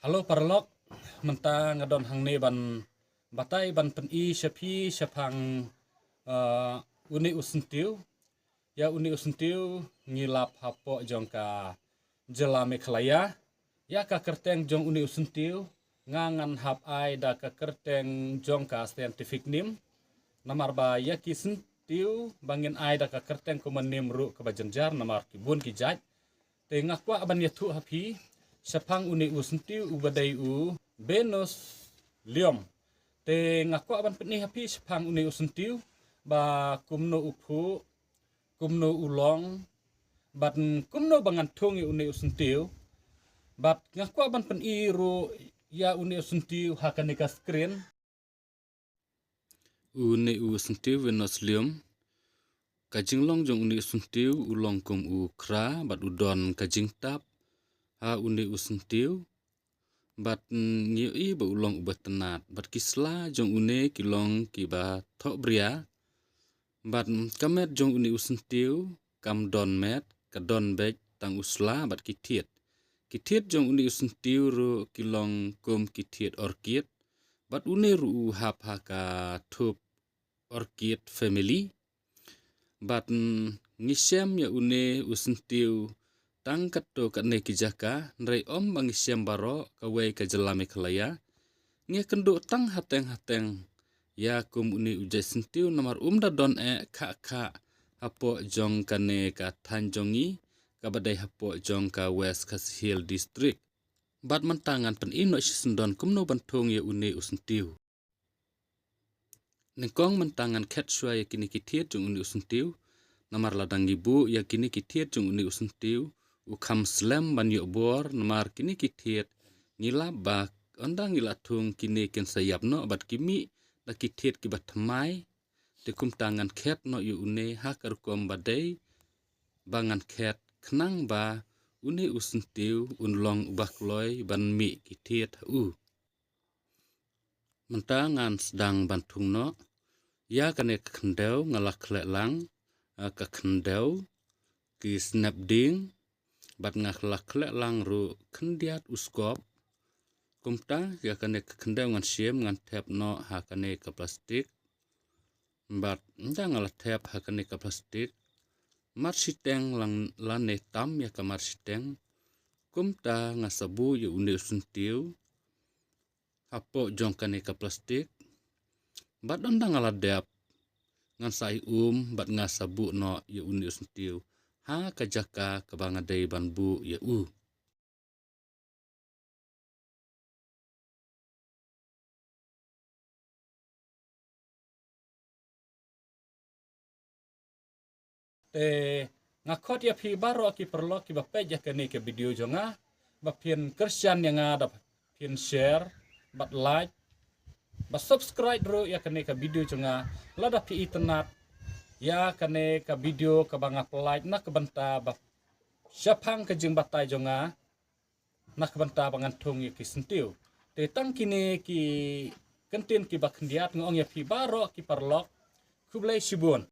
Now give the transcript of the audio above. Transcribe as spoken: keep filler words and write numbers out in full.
Hello paralok, mynta nga don hangne ban batai ban pyni sha phi shaphang, uh, une u syntiew. Ïa une u syntiew ngi lap hapoh jong ka jylla Meghalaya. Ïa ka kyrteng jong une u syntiew nga ngan hap ai da ka kyrteng jong ka scientific name. Namar ba ïa ki syntiew ba ngin ai da ka kyrteng kumne ruh kaba jynjar namar ki bun ki jait. Te nga kwah ban ïathuh ha phi shaphang une u syntiew uba dei u Venus Lium. Te nga kwah ban pyni ha phi shaphang une u syntiew ba kumno u phuh, kumno u long, bad kumno ba ngan thung ïa une u syntiew. Bad nga kwah ban pyni ruh ïa une u syntiew ha kane ka screen. Une u syntiew Venus Lium. Ka jinglong jong une u syntiew u long kum u khra bad u don ka jingtap ha une u syntiew. Bad ngi ïohi ba u long uba tynnad bad ki sla jong une ki long kiba thohbria. Bad ka met jong une u syntiew kam don met, ka don beit tang u sla bad ki thied. Ki thied jong une u syntiew ruh ki long kum ki thied orchid. Bad une ruh u hap ha ka thup orchid family. Bad ngi shem ïa une u syntiew tang katto katne ki jaka, hynrei ym ba ngi shem baroh kawei ka jylla Meghalaya. Ngi kynduh tang hateng hateng ïa kum une u jait syntiew namar um da don eh khah khah hapoh jong kane ka thaiñ jong ngi kaba dei hapoh jong ka West Khasi Hills District. Bad mynta ngan pyni noh shisyndon kumno ban thung ïa une u syntiew. Nyngkong mynta ngan khet shuwa ïa kine ki thied jong une u syntiew. Namar lada ngi buh ïa kine ki thied jong une u syntiew, u kham slem ban ïoh bor namar kine ki thied ngi lap ba ynda ngi la thung kine kin sa ïap noh bad ki mih da ki thied kiba thymmai. Te kumta ngan khet noh ïa une ha ka rukom ba dei ba ngan khet khnang ba une u syntiew un long uba kloi ban mih ki thied ha u. Mynta ngan sdang ban thung noh. Ïa kane ka khyndew nga la khleh lang, ah, ka khyndew, ki snep ding, bad nga la khleh lang ruh khyndiat u skop. Kumta ïa kane ka khyndew ngan shim ngan thep noh ha kane ka plastik. Bad ynda nga la thep ha kane ka plastik, mar shiteng lang lane tam ïa ka mar shiteng. Kumta nga sa buh ïa une u syntiew hapoh jong kane ka plastik. Bad ynda nga la dep ngan sa ai um bad nga sa buh noh ïa une u syntiew ha ka jaka kaba nga dei ban buh ïa u. Te nga khot ïa phi baroh ki paralok kiba peit ïa kane ka video jong nga ba phin kyrshan ïa nga da phin share bad like bad subscribe ruh ïa kane ka video jong nga lada phi itynnad ïa kane ka video kaba nga pynlait na ka bynta ba shaphang ka jingbatai jong nga na ka bynta ba ngan thung ïa ki syntiew. Te tang kine ki kyntien kiba khyndiat nga ong ïa phi baroh ki paralok khublei shibun.